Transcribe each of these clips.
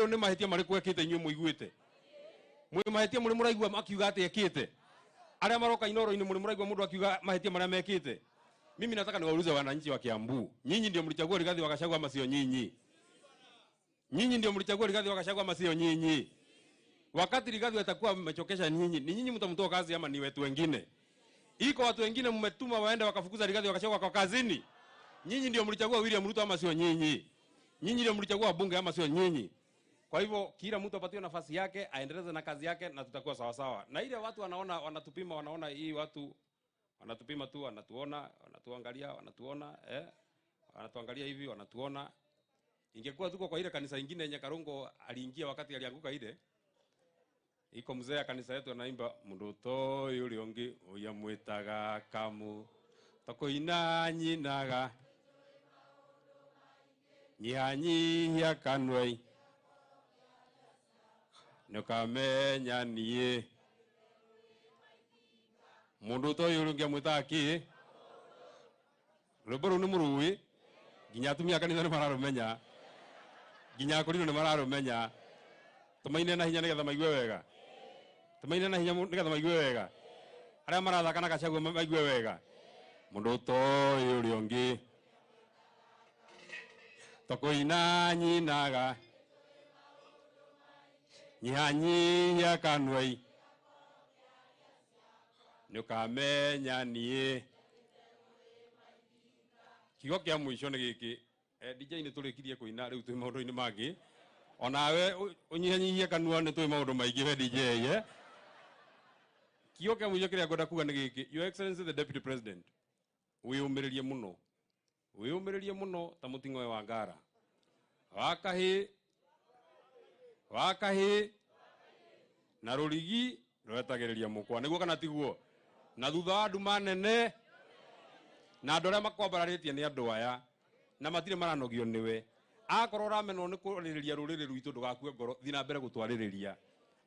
Ũyũ nĩ mahĩtia marĩkũ ekĩte inyuĩ mũiguĩte? Mwĩ mahĩtia mũrĩ mũraigua makiuga atĩ ekĩte? Arĩa maroka Inooro-inĩ mũrĩ mũraigua mũndũ akiuga mahĩtia marĩa mekĩte? Mimi nataka niwaulize wananchi wa Kiambu, nyinyi ndio mlichagua Rigathi wa Gachagua ama sio nyinyi? Nyinyi ndio mlichagua Rigathi wa Gachagua ama sio nyinyi? Wakati Rigathi atakuwa mmechokesha nyinyi, ni nyinyi mtamtoa kazi ama ni wetu wengine? Iko watu wengine mmetuma waende wakafukuza Rigathi wa Gachagua kwa kazini? Nyinyi ndio mlichagua William Ruto ama sio nyinyi? Nyinyi ndio mlichagua bunge ama sio nyinyi? Kwa hivyo kila mtu apatiwe nafasi yake, aendeleze na kazi yake na tutakuwa sawa sawa. Na ile watu wanaona wanatupima, wanaona hii watu wanatupima tu, wanatuona, wanatuangalia, wanatuona, wanatuangalia hivi, wanatuona. Ingekuwa tuko kwa ile kanisa ingine yenye Karungo aliingia wakati alianguka ile. Iko mzee ya kanisa yetu anaimba mundu toyu uri ungi uya mwitaga kamu tokoina nyinaga nyihanyihia kanwai nukamenya nie mundu toyu uri ungi amwitaga ki rwimbo ruu ni murui nginya atumia kanitha ni mararumenya nginya akorino ni mararumenya. Tumaine na hinya nigetha maigue wega, tumaine na hinya nigetha maigue wega, aria marathaka na Gachagua maigue wega. Mundu toyu uri ungi tokoina nyinaga nyihanyihia kanwai niukamenya nie. Kiugo kia mwisho ni giki, DJ ni turikirie kuina riu twi maundu-ini mangi. Onawe unyihanyihie kanua ni twi maundu maingi we DJ ye. Kiugo kia mwisho kiria ngwenda kuga ni giki, Your Excellency the Deputy President, wiyumiririe muno, wiyumiririe muno ta muting'oe wa ngara wakahi wakahi na rurigi rwetagiriria mukwa, niguo kana tiguo? Na thutha wa nduma nene na andu aria makwambararitie ni andu aya na matire maranogio niwe. Akorwo uramenwo ni kwaririria ruriri rwitu ndugakue ngoro, thi na mbere gutwaririria.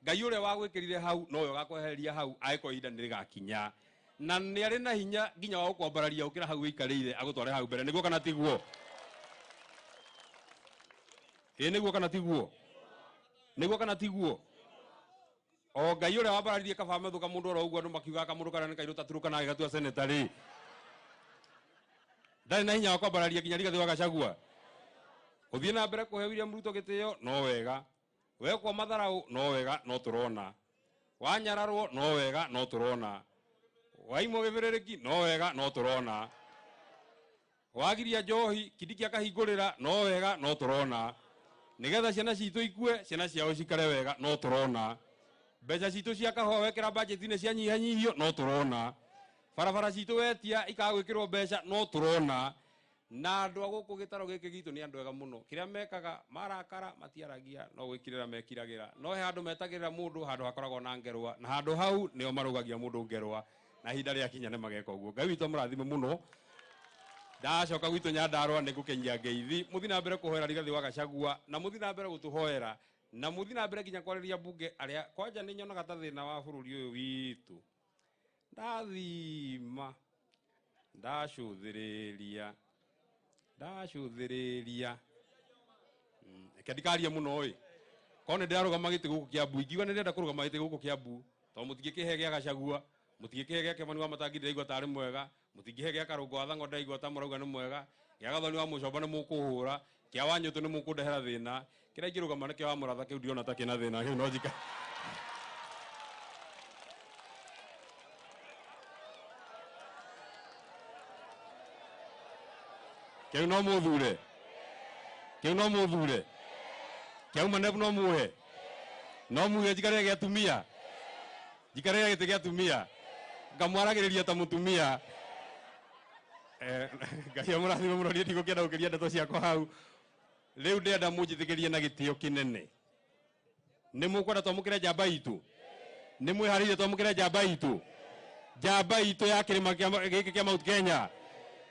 Ngai uria wagwikirire hau nowe ugakwehereria hau angĩkorwo ihinda nĩ rĩgakinya, na nĩ arĩ na hinya nginya wa gũkwambararia ũkĩra hau wĩikarĩire agũtware hau mbere, nĩguo kana tiguo? Ĩ nĩguo kana tiguo? Nĩguo kana tiguo? O Ngai ũrĩa wambararirie kaba methuka mũndũ oro ũguo andũ makiugaga kamũndũ karĩa nĩ kairũ ta Turkana agĩgatua seneta rĩ, ndarĩ na hinya wa kwambararia nginya Rigathi wa Gachagua. Ũthiĩ na mbere kũhe William Ruto gĩtĩo no wega, wekwo matharau no wega no tũrona, wanyararwo no wega no tũrona, waimwo gĩbĩrĩrĩki no wega no tũrona, wagiria njohi Kindiki akahingũrĩra no wega no tũrona, nĩgetha ciana citũ ikue ciana ciao cikare wega no tũrona, mbeca citũ cia kahũa wekĩra budget-inĩ cianyihanyihio no tũrona, barabara citũ wetia ikaga gwĩkĩrwo mbeca no tũrona. Na andũ a gũkũ gĩtaro gĩkĩ gitũ nĩ andũ ega mũno, kĩrĩa mekaga marakara matiaragia no gwĩkirĩra mekiragĩra, no he handũ metagĩrĩra mũndũ, handũ hakoragwo na ngerwa, na handũ hau nĩo marũgagia mũndũ ngerwa, na ihinda rĩakinya nĩ mageka ũguo. Ngai witũ amũrathime mũno. Ndacoka gwitũ Nyandarũa nĩ ngũkenyia ngeithi, mũthiĩ na mbere kũhoera Rigathi wa Gachagua, na mũthiĩ na mbere gũtũhoera, na mũthiĩ na mbere nginya kwarĩria mbunge arĩa kwanja nĩ nyonaga ta thĩna wa bũrũri ũyũ witũ. Ndathima, ndacũthĩrĩria, ndacũthĩrĩria. Reke ndikarie mũno ĩ. Korwo nĩ ndĩrarũgama gĩtĩ gũkũ Kiambu, ingiuga nĩ ndĩrenda kũrũgama gĩtĩ gũkũ Kiambu, tondũ mũtingĩkĩhe gĩa Gachagua, mũtingĩkĩhe gĩa Kĩmani wa Matangi ndĩraigua tarĩ mwega, mũtingĩhe gĩa Karũngũ wa Thang'wa ndĩraigua ta mũrauga nĩ mwega, gĩa Gathoni wa Mũcomba nĩ mũkũhũra, kĩa Wanyũtũ nĩ mũkũndehera thĩna, kĩrĩa ingĩrũgama nĩkĩo wa Mũratha kĩu ndirona ta kĩna thĩna, kĩu no njika. Kĩu no mũthure, kĩu no mũthure, kĩauma nebu no muhe, no muhe njikarĩre gĩa atumia, njikarĩre gĩtĩ gĩa atumia, ngamwaragĩrĩria ta mũtumia. Ngai amũrathime mũno, niĩ ndigũkĩenda gũkĩria ndeto ciakwa hau. Rĩu ndĩrenda mũnjĩtĩkĩrie na gĩtĩo kĩnene. Nĩ mũkwenda twamũkĩre njamba itũ? Nĩ mwĩharĩirie twamũkĩre njamba itũ? Njamba itũ ya kĩrĩma gĩkĩ kĩa Mount Kenya,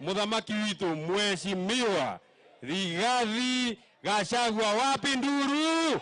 mũthamaki witũ Mheshimiwa Rigathi Gachagua. Wapi nduru?